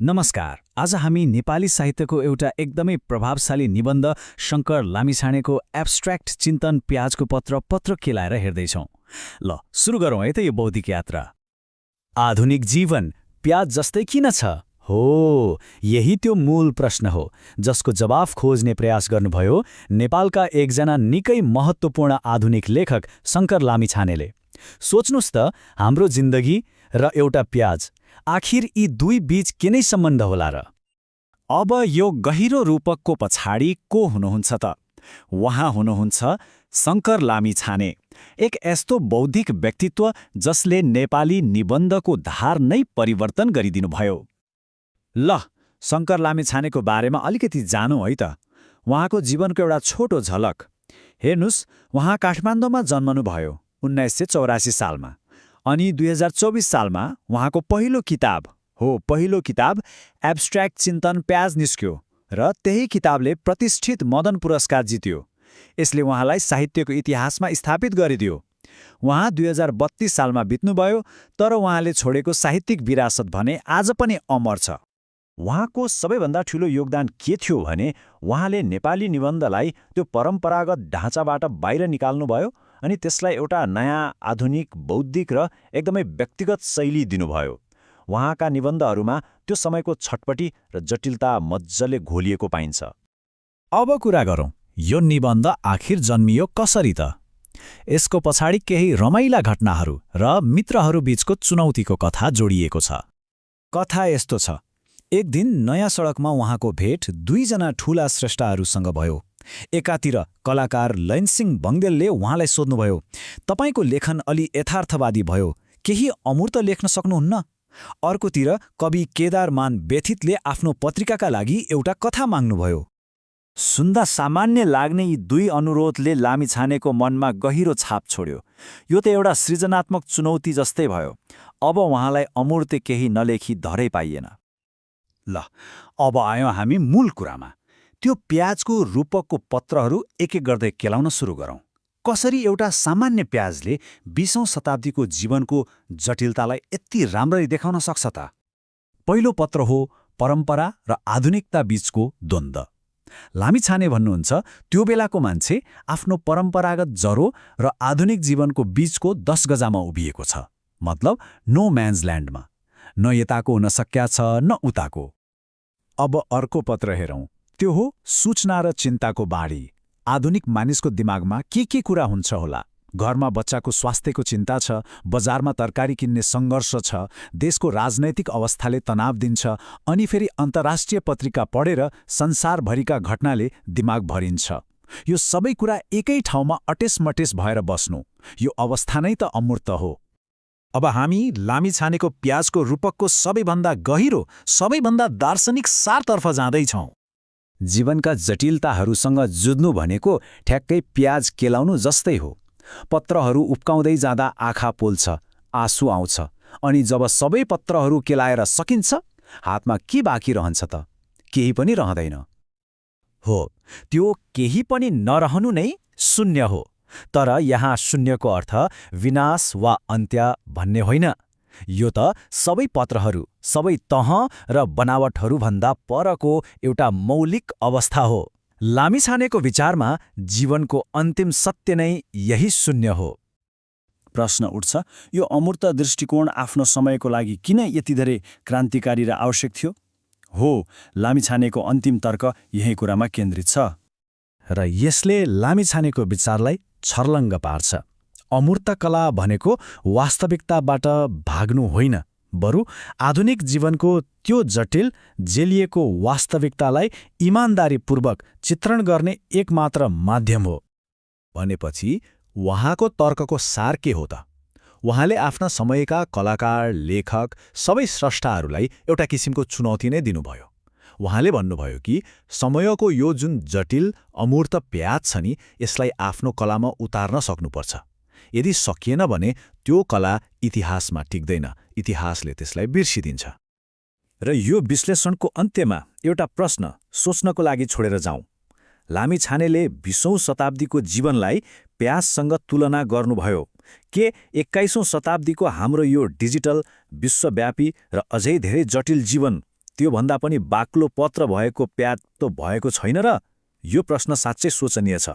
नमस्कार। आज हामी नेपाली साहित्यको एउटा एकदमै प्रभावशाली निबन्ध शङ्कर लामिछानेको एब्स्ट्र्याक्ट चिन्तन प्याजको पत्र केलाएर हेर्दैछौँ। ल सुरु गरौँ है त यो बौद्धिक यात्रा। आधुनिक जीवन प्याज जस्तै किन छ? हो, यही त्यो मूल प्रश्न हो जसको जवाफ खोज्ने प्रयास गर्नुभयो नेपालका एकजना निकै महत्त्वपूर्ण आधुनिक लेखक शङ्कर लामिछानेले। सोच्नुस् त, हाम्रो जिन्दगी र एउटा प्याज, आखिर यी दुई बीच के नै सम्बन्ध होला र? अब यो गहिरो रूपकको पछाडि को हुनुहुन्छ त? उहाँ हुनुहुन्छ शङ्कर लामिछाने, एक यस्तो बौद्धिक व्यक्तित्व जसले नेपाली निबन्धको धार नै परिवर्तन गरिदिनुभयो। ल, शङ्कर लामिछानेको बारेमा अलिकति जानौँ है त। उहाँको जीवनको एउटा छोटो झलक हेर्नुस्। उहाँ काठमाडौँमा जन्मनुभयो 1984 सालमा, अनि 2024 सालमा उहाँको पहिलो किताब एब्स्ट्र्याक्ट चिन्तन प्याज निस्क्यो र त्यही किताबले प्रतिष्ठित मदन पुरस्कार जित्यो। यसले उहाँलाई साहित्यको इतिहासमा स्थापित गरिदियो। उहाँ 2032 सालमा बित्नुभयो, तर उहाँले छोडेको साहित्यिक विरासत भने आज पनि अमर छ। उहाँको सबैभन्दा ठूलो योगदान के थियो भने उहाँले नेपाली निबन्धलाई त्यो परम्परागत ढाँचाबाट बाहिर निकाल्नुभयो अनि त्यसलाई एउटा नयाँ, आधुनिक, बौद्धिक र एकदमै व्यक्तिगत शैली दिनुभयो। उहाँका निबन्धहरूमा त्यो समयको छटपटी र जटिलता मज्जाले घोलिएको पाइन्छ। अब कुरा गरौँ, यो निबन्ध आखिर जन्मियो कसरी त? यसको पछाडि केही रमाइला घटनाहरू र मित्रहरू बीचको चुनौतीको कथा जोडिएको छ। कथा यस्तो छ, एक दिन नयाँ सडकमा उहाँको भेट दुईजना ठूला स्रष्टाहरूसँग भयो। एकातिर कलाकार लैनसिंह बङ्देलले उहाँलाई सोध्नुभयो, तपाईको लेखन अलि यथार्थवादी भयो, केही अमूर्त लेख्न सक्नुहुन्न? अर्कोतिर कवि केदारमान व्यथितले आफ्नो पत्रिकाका लागि एउटा कथा माग्नुभयो। सुन्दा सामान्य लाग्ने यी दुई अनुरोधले लामिछानेको मनमा गहिरो छाप छोड्यो। यो त एउटा सृजनात्मक चुनौती जस्तै भयो। अब उहाँलाई अमूर्त केही नलेखी धरै पाइएन। ल, अब आयौँ हामी मूल कुरामा। त्यो प्याजको रूपकको पत्रहरू एक एक गर्दै केलाउन सुरु गरौँ। कसरी एउटा सामान्य प्याजले 20औं शताब्दीको जीवनको जटिलतालाई यति राम्ररी देखाउन सक्छ त? पहिलो पत्र हो परम्परा र आधुनिकता बीचको द्वन्द्व। लामिछाने भन्नुहुन्छ, त्यो बेलाको मान्छे आफ्नो परम्परागत जरो र आधुनिक जीवनको बीचको 10 गजामा उभिएको छ। मतलब नो म्यान्स ल्यान्डमा। न यताको हुन सक्या छ, न उताको। अब अर्को पत्र हेरौँ। त्यो हो सूचना र चिन्ताको बाढी। आधुनिक मानिसको दिमागमा के कुरा हुन्छ होला? घरमा बच्चाको स्वास्थ्यको चिन्ता छ, बजारमा तरकारी किन्ने सङ्घर्ष छ, देशको राजनैतिक अवस्थाले तनाव दिन्छ, अनि फेरि अन्तर्राष्ट्रिय पत्रिका पढेर संसारभरिका घटनाले दिमाग भरिन्छ। यो सबै कुरा एकै ठाउँमा अटेसमटेस भएर बस्नु, यो अवस्था नै त अमूर्त हो। अब हामी लामिछानेको प्याजको रूपकको सबैभन्दा गहिरो, सबैभन्दा दार्शनिक सारतर्फ जाँदैछौँ। जीवनका जटिलताहरूसँग जुझ्नु भनेको ठ्याक्कै प्याज केलाउनु जस्तै हो। पत्रहरू उप्काउँदै जाँदा आँखा पोल्छ, आँसु आउँछ, अनि जब सबै पत्रहरू केलाएर सकिन्छ, हातमा के बाँकी रहन्छ त? केही पनि रहँदैन। हो, त्यो केही पनि नरहनु नै शून्य हो। तर यहाँ शून्यको अर्थ विनाश वा अन्त्य भन्ने होइन। यो त सबै पत्रहरू, सबै तह र बनावटहरूभन्दा परको एउटा मौलिक अवस्था हो। लामिछानेको विचारमा जीवनको अन्तिम सत्य नै यही शून्य हो। प्रश्न उठ्छ, यो अमूर्त दृष्टिकोण आफ्नो समयको लागि किन यति धेरै क्रान्तिकारी र आवश्यक थियो? हो, लामिछानेको अन्तिम तर्क यही कुरामा केन्द्रित छ। र यसले लामिछानेको विचारलाई छर्लङ्ग पार्छ। अमूर्त कला भनेको वास्तविकताबाट भाग्नु होइन, बरु आधुनिक जीवनको त्यो जटिल, जेलिएको वास्तविकतालाई इमान्दारीपूर्वक चित्रण गर्ने एकमात्र माध्यम हो। भनेपछि उहाँको तर्कको सार के हो त? उहाँले आफ्ना समयका कलाकार, लेखक, सबै स्रष्टाहरूलाई एउटा किसिमको चुनौती नै दिनुभयो। उहाँले भन्नुभयो कि समयको यो जुन जटिल, अमूर्त प्याज छ नि, यसलाई आफ्नो कलामा उतार्न सक्नुपर्छ। यदि सकिएन भने त्यो कला इतिहासमा टिक्दैन, इतिहासले त्यसलाई बिर्सिदिन्छ। र यो विश्लेषणको अन्त्यमा एउटा प्रश्न सोच्नको लागि छोडेर जाउँ। लामिछानेले 20औं शताब्दीको जीवनलाई प्याजसँग तुलना गर्नुभयो। के 21औं शताब्दीको हाम्रो यो डिजिटल, विश्वव्यापी र अझै धेरै जटिल जीवन त्योभन्दा पनि बाक्लो पत्र भएको प्याज त भएको छैन र? यो प्रश्न साँच्चै सोचनीय छ।